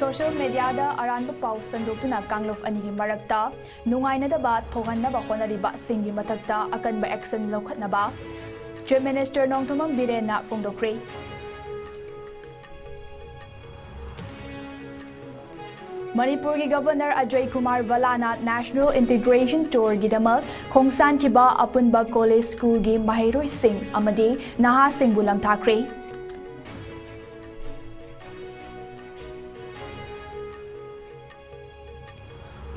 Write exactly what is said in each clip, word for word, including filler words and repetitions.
Social ꯃꯦꯗꯤꯌꯥꯗ ꯑꯔꯥꯟꯕ ꯄꯥꯎ ꯁꯟꯗꯣꯛꯇꯨꯅ ꯀꯥꯡꯂꯨꯞ ꯑꯅꯤꯒꯤ ꯃꯔꯛꯇ ꯅꯨꯡꯉꯥꯏꯅꯗꯕ ꯊꯣꯛꯍꯟꯅꯕ ꯍꯣꯠꯅꯔꯤꯕꯁꯤꯡꯒꯤ ꯃꯊꯛꯇ ꯑꯀꯟꯕ ꯑꯦꯛꯁꯟ ꯂꯧꯈꯠꯅꯕ ꯆꯤꯐ ꯃꯤꯅꯤꯁꯇꯔ ꯅꯣꯡꯊꯣꯝꯕꯝ ꯕꯤꯔꯦꯟꯅ ꯐꯣꯡꯗꯣꯛꯈ꯭ꯔꯦ꯫ ꯃꯅꯤꯄꯨꯔꯒꯤ governor Ajay Kumar ꯚꯜꯂꯥꯅ national integration ꯇꯨꯔꯒꯤꯗꯃꯛ ꯈꯣꯡꯁꯥꯟꯈꯤꯕ ꯑꯄꯨꯟꯕ ꯀꯣꯂꯦꯖ ꯁ꯭ꯀꯨꯜꯒꯤ ꯃꯍꯩꯔꯣꯏꯁꯤꯡ ꯑꯃꯗꯤ ꯅꯍꯥꯁꯤꯡꯕꯨ ꯂꯝꯊꯥꯈ꯭ꯔꯦ꯫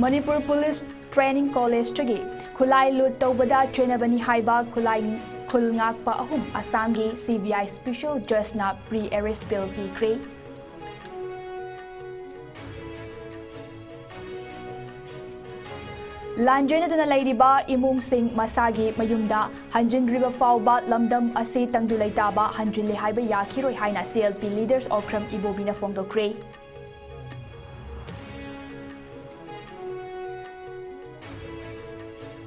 ꯃꯅꯤꯄꯨꯔ ꯄꯨꯂꯤꯁ ꯇ꯭ꯔꯦꯅꯤꯡ ꯀꯣꯂꯦꯖꯇꯒꯤ ꯈꯨꯠꯂꯥꯏ ꯂꯨꯠ ꯇꯧꯕꯗ ꯆꯦꯟꯅꯕꯅꯤ ꯍꯥꯏꯕ ꯈꯨꯠꯂꯥꯏ, ꯈꯨꯜ ꯉꯥꯛꯄ ꯑꯍꯨꯝ ꯑꯁꯥꯝꯒꯤ ꯁꯤ ꯕꯤ ꯑꯥꯏ ꯁ꯭ꯄꯦꯁꯦꯜ ꯖꯖꯅ ꯄ꯭ꯔꯤ ꯑꯦꯔꯦꯁ ꯕꯦꯜ ꯄꯤꯈ꯭ꯔꯦ꯫ ꯂꯥꯟꯖꯦꯟꯅꯗꯨꯅ ꯂꯩꯔꯤꯕ ꯏꯃꯨꯡꯁꯤꯡ ꯃꯁꯥꯒꯤ ꯃꯌꯨꯝꯗ ꯍꯟꯖꯤꯟꯗ꯭ꯔꯤꯕ ꯐꯥꯎꯕ ꯂꯝꯗꯝ ꯑꯁꯤ ꯇꯪꯗꯨ ꯂꯩꯇꯥꯕ ꯍꯟꯖꯤꯜꯂꯦ ꯍꯥꯏꯕ ꯌꯥꯈꯤꯔꯣꯏ ꯍꯥꯏꯅ C L P leaders Okram ꯏꯕꯣꯕꯤꯅ ꯐꯣꯡꯗꯣꯛꯈ꯭ꯔꯦ꯫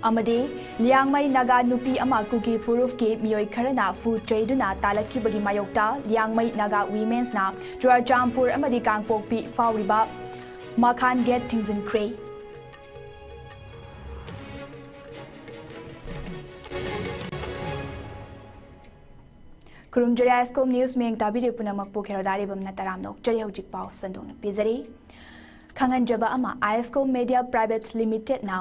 ꯑꯃꯗꯤ ꯂꯤꯌꯥꯡꯃꯩ ꯅꯥꯒꯥ ꯅꯨꯄꯤ ꯑꯃ ꯀꯨꯀꯤ ꯐꯨꯔꯨꯞꯀꯤ ꯃꯤꯑꯣꯏ ꯈꯔꯅ ꯐꯨ ꯆꯩꯗꯨꯅ ꯇꯥꯜꯂꯛꯈꯤꯕꯒꯤ ꯃꯥꯌꯣꯛꯇ ꯂꯤꯌꯥꯡꯃꯩ ꯅꯥꯒꯥ ꯋꯤꯃꯦꯟꯁꯅ ꯆꯨꯔꯥꯆꯥꯟꯄꯨꯔ ꯑꯃꯗꯤ ꯀꯥꯡꯄꯣꯛꯄꯤ ꯐꯥꯎꯔꯤꯕ ꯃꯈꯥꯟ ꯒꯦꯠ ꯊꯤꯡꯖꯤꯟꯈ꯭ꯔꯦ꯫ ꯈꯨꯔꯨꯝꯖꯔꯤ ꯑꯥꯏ ꯑꯦꯁ ꯀꯣꯝ ꯅ꯭ꯌꯨꯁ ꯃꯤꯌꯦꯡ ꯇꯥꯕꯤꯔꯤꯕ ꯄꯨꯝꯅꯃꯛꯄꯨ ꯈꯦꯔꯣꯗꯥ ꯔꯤꯕꯝꯅ ꯇꯔꯥꯝꯅ ꯑꯣꯛꯆꯔꯤ꯫ ꯍꯧꯖꯤꯛ ꯄꯥꯎ ꯁꯟꯗꯣꯛꯅ ꯄꯤꯖꯔꯤ꯫ ꯈꯪꯍꯟꯖꯕ ꯑꯃ, ꯑꯥꯏ ꯑꯦꯁ ꯀꯣꯝ ꯃꯦꯗꯤꯌꯥ ꯄ꯭ꯔꯥꯏꯚꯦꯠ ꯂꯤꯃꯤꯇꯦꯗꯅ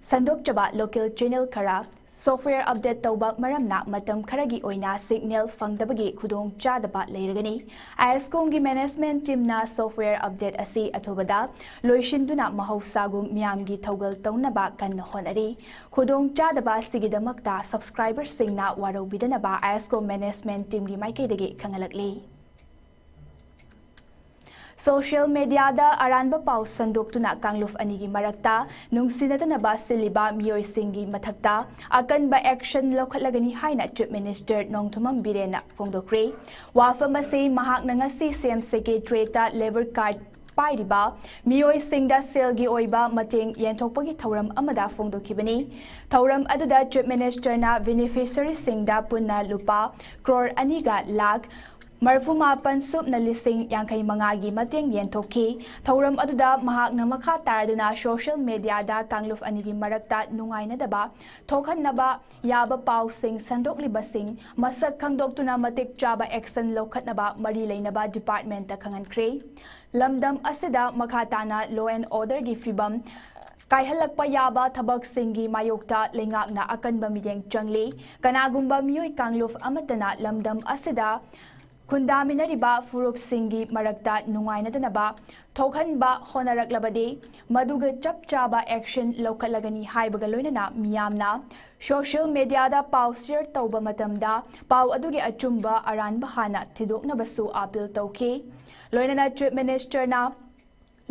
ꯁꯟꯗꯣꯛꯆꯕ ꯂꯣꯀꯦꯜ ꯆꯦꯅꯦꯜ ꯈꯔ ꯁꯣꯐꯋꯦꯌꯔ ꯑꯞꯗꯦꯠ ꯇꯧꯕ ꯃꯔꯝꯅ ꯃꯇꯝ ꯈꯔꯒꯤ ꯑꯣꯏꯅ ꯁꯤꯒꯅꯦꯜ ꯐꯪꯗꯕꯒꯤ ꯈꯨꯗꯣꯡꯆꯥꯗꯕ ꯂꯩꯔꯒꯅꯤ꯫ ꯑꯥꯏ ꯑꯦꯁ ꯀꯣꯝꯒꯤ ꯃꯦꯅꯦꯖꯃꯦꯟꯠ ꯇꯤꯝꯅ ꯁꯣꯐꯋꯦꯌꯔ ꯑꯞꯗꯦꯠ ꯑꯁꯤ ꯑꯊꯨꯕꯗ ꯂꯣꯏꯁꯤꯟꯗꯨꯅ ꯃꯍꯧꯁꯥꯒꯨꯝ ꯃꯤꯌꯥꯝꯒꯤ ꯊꯧꯒꯜ ꯇꯧꯅꯕ ꯀꯟꯅ ꯍꯣꯠꯅꯔꯤ꯫ ꯈꯨꯗꯣꯡꯆꯥꯗꯕ ꯑꯁꯤꯒꯤꯗꯃꯛꯇ ꯁꯕꯁꯀ꯭ꯔꯥꯏꯕꯔꯁꯤꯡꯅ ꯋꯥꯔꯧꯕꯤꯗꯅꯕ ꯑꯥꯏ ꯑꯦꯁ ꯀꯣꯝ ꯃꯦꯅꯦꯖꯃꯦꯟꯠ ꯇꯤꯝꯒꯤ ꯃꯥꯏꯀꯩꯗꯒꯤ ꯈꯪꯍꯜꯂꯛꯂꯤ꯫ ꯁꯣꯁꯤꯌꯦꯜ ꯃꯦꯗꯤꯌꯥꯗ ꯑꯔꯥꯟꯕ ꯄꯥꯎ ꯁꯟꯗꯣꯛꯇꯨꯅ ꯀꯥꯡꯂꯨꯞ ꯑꯅꯤꯒꯤ ꯃꯔꯛꯇ ꯅꯨꯡꯁꯤꯅꯗꯅꯕ ꯁꯤꯜꯂꯤꯕ ꯃꯤꯑꯣꯏꯁꯤꯡꯒꯤ ꯃꯊꯛꯇ ꯑꯀꯟꯕ ꯑꯦꯛꯁꯟ ꯂꯧꯈꯠꯂꯒꯅꯤ ꯍꯥꯏꯅ ꯆꯤꯐ ꯃꯤꯅꯤꯁꯇꯔ ꯅꯣꯡꯊꯣꯝꯕꯝ ꯕꯤꯔꯦꯟꯅ ꯐꯣꯡꯗꯣꯛꯈ꯭ꯔꯦ꯫ ꯋꯥꯐꯝ ꯑꯁꯤ ꯃꯍꯥꯛꯅ ꯉꯁꯤ ꯁꯤ ꯑꯦꯝ ꯁꯦꯀ꯭ꯔꯦꯇꯔꯤꯌꯦꯠꯇ ꯂꯦꯕꯔ ꯀꯥꯔꯗ ꯄꯥꯏꯔꯤꯕ ꯃꯤꯑꯣꯏꯁꯤꯡꯗ ꯁꯦꯜꯒꯤ ꯑꯣꯏꯕ ꯃꯇꯦꯡ ꯌꯦꯟꯊꯣꯛꯄꯒꯤ ꯊꯧꯔꯝ ꯑꯃꯗ ꯐꯣꯡꯗꯣꯛꯈꯤꯕꯅꯤ꯫ ꯊꯧꯔꯝ ꯑꯗꯨꯗ ꯆꯤꯐ ꯃꯤꯅꯤꯁꯇꯔꯅ ꯕꯦꯅꯤꯐꯤꯁꯔꯤꯁꯤꯡꯗ ꯄꯨꯟꯅ ꯂꯨꯄꯥ ꯀ꯭ꯔꯣꯔ ꯑꯅꯤꯒ ꯂꯥꯈ ꯃꯔꯐꯨ ꯃꯥꯄꯟ ꯁꯨꯞꯅ ꯂꯤꯁꯤꯡ ꯌꯥꯡꯈꯩ ꯃꯉꯥꯒꯤ ꯃꯇꯦꯡ ꯌꯦꯟꯊꯣꯛꯈꯤ꯫ ꯊꯧꯔꯝ ꯑꯗꯨꯗ ꯃꯍꯥꯛꯅ ꯃꯈꯥ ꯇꯥꯔꯗꯨꯅ social media ꯗ ꯀꯥꯡꯂꯨꯞ ꯑꯅꯤꯒꯤ ꯃꯔꯛꯇ ꯅꯨꯡꯉꯥꯏꯅꯗꯕ ꯊꯣꯛꯍꯟꯅꯕ ꯌꯥꯕ ꯄꯥꯎꯁꯤꯡ ꯁꯟꯗꯣꯛꯂꯤꯕꯁꯤꯡ ꯃꯁꯛ ꯈꯪꯗꯣꯛꯇꯨꯅ ꯃꯇꯤꯛ ꯆꯥꯕ action ꯂꯧꯈꯠꯅꯕ ꯃꯔꯤ ꯂꯩꯅꯕ department ꯇ ꯈꯪꯍꯟꯈ꯭ꯔꯦ꯫ ꯂꯝꯗꯝ ꯑꯁꯤꯗ ꯃꯈꯥ ꯇꯥꯅ law and order ꯒꯤ ꯐꯤꯕꯝ ꯀꯥꯏꯍꯜꯂꯛꯄ ꯌꯥꯕ ꯊꯕꯛꯁꯤꯡꯒꯤ ꯃꯥꯌꯣꯛꯇ ꯂꯩꯉꯥꯛꯅ ꯑꯀꯟꯕ ꯃꯤꯠꯌꯦꯡ ꯆꯪꯂꯤ꯫ ꯀꯅꯥꯒꯨꯝꯕ ꯃꯤꯑꯣꯏ ꯀꯥꯡꯂꯨꯞ ꯑꯃꯠꯇꯅ ꯂꯝꯗꯝ ꯑꯁꯤꯗ ꯈꯨꯟꯗꯥꯃꯤꯟꯅꯔꯤꯕ ꯐꯨꯔꯨꯞꯁꯤꯡꯒꯤ ꯃꯔꯛꯇ ꯅꯨꯡꯉꯥꯏꯅꯗꯅꯕ ꯊꯣꯛꯍꯟꯕ ꯍꯣꯠꯅꯔꯛꯂꯕꯗꯤ, ꯃꯗꯨꯒ ꯆꯞ ꯆꯥꯕ action ꯂꯧꯈꯠꯂꯒꯅꯤ ꯍꯥꯏꯕꯒ ꯂꯣꯏꯅꯅ ꯃꯤꯌꯥꯝꯅ social media ꯗ ꯄꯥꯎ share ꯇꯧꯕ ꯃꯇꯝꯗ ꯄꯥꯎ ꯑꯗꯨꯒꯤ ꯑꯆꯨꯝꯕ ꯑꯔꯥꯟꯕ ꯍꯥꯟꯅ ꯊꯤꯗꯣꯛꯅꯕꯁꯨ appeal ꯇꯧꯈꯤ꯫ ꯂꯣꯏꯅꯅ Chief Minister ꯅ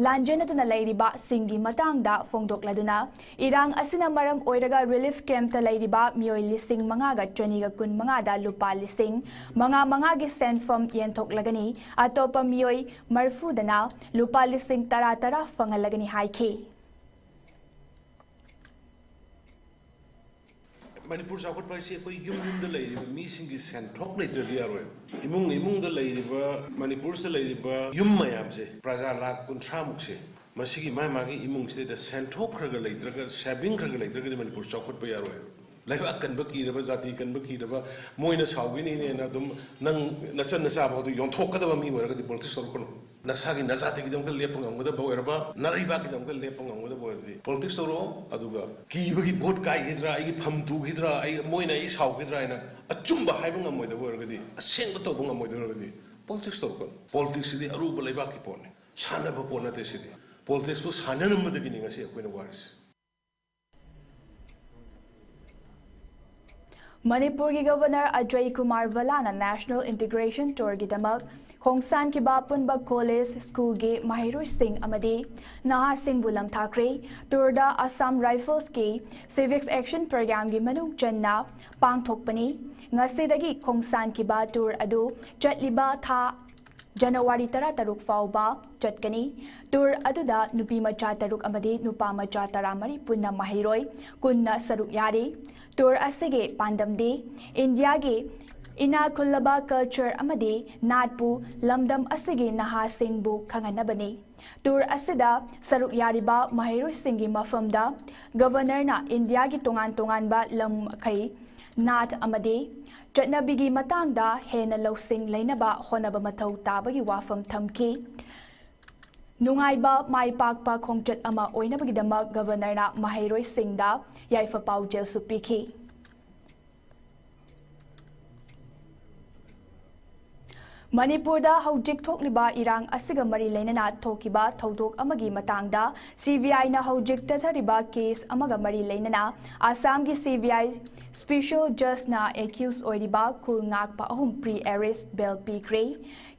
ꯂꯥꯟꯖꯦꯟꯅꯗꯨꯅ ꯂꯩꯔꯤꯕꯁꯤꯡꯒꯤ ꯃꯇꯥꯡꯗ ꯐꯣꯡꯗꯣꯛꯂꯗꯨꯅ, ꯏꯔꯥꯡ ꯑꯁꯤꯅ ꯃꯔꯝ ꯑꯣꯏꯔꯒ relief camp ꯇ ꯂꯩꯔꯤꯕ ꯃꯤꯑꯣꯏ ꯂꯤꯁꯤꯡ ꯃꯉꯥꯒ ꯆꯅꯤꯒ ꯀꯨꯟ ꯃꯉꯥꯗ ꯂꯨꯄꯥ ꯂꯤꯁꯤꯡ ꯃꯉꯥ ꯃꯉꯥꯒꯤ ꯁꯦꯟꯐꯝ ꯌꯦꯟꯊꯣꯛꯂꯒꯅꯤ, ꯑꯇꯣꯞꯄ ꯃꯤꯑꯣꯏ ꯃꯔꯐꯨꯗꯅ ꯂꯨꯄꯥ ꯂꯤꯁꯤꯡ ꯇꯔꯥ ꯇꯔꯥ ꯐꯪꯍꯜꯂꯒꯅꯤ ꯍꯥꯏꯈꯤ꯫ ꯃꯅꯤꯄꯨꯔ ꯆꯥꯎꯈꯠꯄ ꯍꯥꯏꯁꯤ ꯑꯩꯈꯣꯏ ꯌꯨꯝ ꯌꯨꯝꯗ ꯂꯩꯔꯤꯕ ꯃꯤꯁꯤꯡꯒꯤ ꯁꯦꯟꯊꯣꯛ ꯂꯩꯇ꯭ꯔꯗꯤ ꯌꯥꯔꯣꯏ꯫ ꯏꯃꯨꯡ ꯏꯃꯨꯡꯗ ꯂꯩꯔꯤꯕ, ꯃꯅꯤꯄꯨꯔꯁꯤꯗ ꯂꯩꯔꯤꯕ ꯌꯨꯝ ꯃꯌꯥꯝꯁꯦ, ꯄ꯭ꯔꯖꯥ ꯂꯥꯈ ꯀꯨꯟꯊ꯭ꯔꯥ ꯃꯨꯛꯁꯦ, ꯃꯁꯤꯒꯤ ꯃꯥ ꯃꯥꯒꯤ ꯏꯃꯨꯡꯁꯤꯗ ꯁꯦꯟꯊꯣꯛ ꯈꯔ ꯈꯔ ꯂꯩꯇ꯭ꯔꯒ, saving ꯈꯔ ꯈꯔ ꯂꯩꯇ꯭ꯔꯒꯗꯤ ꯃꯅꯤꯄꯨꯔ ꯆꯥꯎꯈꯠꯄ ꯌꯥꯔꯣꯏ꯫ ꯂꯩꯕꯥꯛ ꯀꯟꯕ ꯀꯤꯔꯕ, ꯖꯥꯇꯤ ꯀꯟꯕ ꯀꯤꯔꯕ, ꯃꯣꯏꯅ ꯁꯥꯎꯈꯤꯅꯤꯅꯦꯅ ꯑꯗꯨꯝ ꯅꯪ ꯅꯆꯟ ꯅꯆꯥ ꯐꯥꯎꯗ ꯌꯣꯟꯊꯣꯛꯀꯗꯕ ꯃꯤ ꯑꯣꯏꯔꯒꯗꯤ politics ꯇꯧꯔꯛꯀꯅꯨ꯫ ꯅꯁꯥꯒꯤ ꯅꯖꯥꯇꯤꯒꯤꯗꯃꯛꯇ ꯂꯦꯞꯄ ꯉꯝꯒꯗꯕ ꯑꯣꯏꯔꯕ, ꯅꯔꯩꯕꯥꯛꯀꯤꯗꯃꯛꯇ ꯂꯦꯞꯄ ꯉꯝꯒꯗꯕ ꯑꯣꯏꯔꯗꯤ politics ꯇꯧꯔꯛꯑꯣ꯫ ꯑꯗꯨꯒ ꯀꯤꯕꯒꯤ vote ꯀꯥꯏꯈꯤꯗ꯭ꯔꯥ, ꯑꯩꯒꯤ ꯐꯝ ꯇꯨꯈꯤꯗ꯭ꯔꯥ, ꯑꯩ, ꯃꯣꯏꯅ ꯑꯩ ꯁꯥꯎꯈꯤꯗ꯭ꯔꯥ ꯍꯥꯏꯅ ꯑꯆꯨꯝꯕ ꯍꯥꯏꯕ ꯉꯝꯃꯣꯏꯗꯕ ꯑꯣꯏꯔꯒꯗꯤ, ꯑꯁꯦꯡꯕ ꯇꯧꯕ ꯉꯝꯃꯣꯏꯗꯕ ꯑꯣꯏꯔꯒꯗꯤ politics ꯇꯧꯔꯛꯀꯅꯨ꯫ Politics ꯁꯤꯗꯤ ꯑꯔꯨꯕ ꯂꯩꯕꯥꯛꯀꯤ ꯄꯣꯠꯅꯤ, ꯁꯥꯟꯅꯕ ꯄꯣꯠ ꯅꯠꯇꯦ ꯁꯤꯗꯤ꯫ Politics ꯄꯨ ꯁꯥꯟꯅꯔꯝꯕꯗꯒꯤꯅꯤ ꯉꯁꯤ ꯑꯩꯈꯣꯏꯅ ꯋꯥꯔꯤꯁꯤ꯫ ꯃꯅꯤꯄꯨꯔꯒꯤ Governor Ajay Kumar ꯚꯜꯂꯥꯅ National Integration Tour ꯒꯤꯗꯃꯛ ꯈꯣꯡꯁꯥꯟꯈꯤꯕ ꯑꯄꯨꯟꯕ college, school ꯒꯤ ꯃꯍꯩꯔꯣꯏꯁꯤꯡ ꯑꯃꯗꯤ ꯅꯍꯥꯁꯤꯡꯕꯨ ꯂꯝꯊꯥꯈ꯭ꯔꯦ꯫ Tour ꯗ Assam Rifles ꯀꯤ Civics Action Program ꯒꯤ ꯃꯅꯨꯡ ꯆꯟꯅ ꯄꯥꯡꯊꯣꯛꯄꯅꯤ꯫ ꯉꯁꯤꯗꯒꯤ ꯈꯣꯡꯁꯥꯟꯈꯤꯕ tour ꯑꯗꯨ ꯆꯠꯂꯤꯕ ꯊꯥ January ꯇꯔꯥꯇꯔꯨꯛ ꯐꯥꯎꯕ ꯆꯠꯀꯅꯤ꯫ Tour ꯑꯗꯨꯗ ꯅꯨꯄꯤ ꯃꯆꯥ ꯇꯔꯨꯛ ꯑꯃꯗꯤ ꯅꯨꯄꯥ ꯃꯆꯥ ꯇꯔꯥꯃꯔꯤ, ꯄꯨꯟꯅ ꯃꯍꯩꯔꯣꯏ ꯀꯨꯟꯅ ꯁꯔꯨꯛ ꯌꯥꯔꯤ꯫ Tour ꯑꯁꯤꯒꯤ ꯄꯥꯟꯗꯝꯗꯤ ꯏꯟꯗꯤꯌꯥꯒꯤ ꯏꯅꯥꯛ ꯈꯨꯜꯂꯕ ꯀꯜꯆꯔ ꯑꯃꯗꯤ ꯅꯥꯠꯄꯨ ꯂꯝꯗꯝ ꯑꯁꯤꯒꯤ ꯅꯍꯥꯁꯤꯡꯕꯨ ꯈꯪꯍꯟꯅꯕꯅꯤ꯫ ꯇꯨꯔ ꯑꯁꯤꯗ ꯁꯔꯨꯛ ꯌꯥꯔꯤꯕ ꯃꯍꯩꯔꯣꯏꯁꯤꯡꯒꯤ ꯃꯐꯝꯗ ꯒꯕꯔꯅꯔꯅ ꯏꯟꯗꯤꯌꯥꯒꯤ ꯇꯣꯉꯥꯟ ꯇꯣꯉꯥꯟꯕ ꯂꯝꯈꯩ ꯅꯥꯠ ꯑꯃꯗꯤ ꯆꯠꯅꯕꯤꯒꯤ ꯃꯇꯥꯡꯗ ꯍꯦꯟꯅ ꯂꯧꯁꯤꯡ ꯂꯩꯅꯕ ꯍꯣꯠꯅꯕ ꯃꯊꯧ ꯇꯥꯕꯒꯤ ꯋꯥꯐꯝ ꯊꯝꯈꯤ꯫ ꯅꯨꯡꯉꯥꯏꯕ, ꯃꯥꯏ ꯄꯥꯛꯄ ꯈꯣꯡꯆꯠ ꯑꯃ ꯑꯣꯏꯅꯕꯒꯤꯗꯃꯛ ꯒꯕꯔꯅꯔꯅ ꯃꯍꯩꯔꯣꯏꯁꯤꯡꯗ ꯌꯥꯏꯐ ꯄꯥꯎꯖꯦꯜꯁꯨ ꯄꯤꯈꯤ꯫ ꯃꯅꯤꯄꯨꯔꯗ ꯍꯧꯖꯤꯛ ꯊꯣꯛꯂꯤꯕ ꯏꯔꯥꯡ ꯑꯁꯤꯒ ꯃꯔꯤ ꯂꯩꯅꯅ ꯊꯣꯛꯈꯤꯕ ꯊꯧꯗꯣꯛ ꯑꯃꯒꯤ ꯃꯇꯥꯡꯗ ꯁꯤ ꯕꯤ ꯑꯥꯏꯅ ꯍꯧꯖꯤꯛ ꯆꯠꯊꯔꯤꯕ ꯀꯦꯁ ꯑꯃꯒ ꯃꯔꯤ ꯂꯩꯅꯅ ꯑꯁꯥꯝꯒꯤ ꯁꯤ ꯕꯤ ꯑꯥꯏ ꯁ꯭ꯄꯦꯁꯦꯜ ꯖꯖꯅ ꯑꯦꯀ꯭ꯌꯨꯁ ꯑꯣꯏꯔꯤꯕ ꯈꯨꯜ ꯉꯥꯛꯄ ꯑꯍꯨꯝ ꯄ꯭ꯔꯤ ꯑꯦꯔꯦꯁ ꯕꯦꯜ ꯄꯤꯈ꯭ꯔꯦ꯫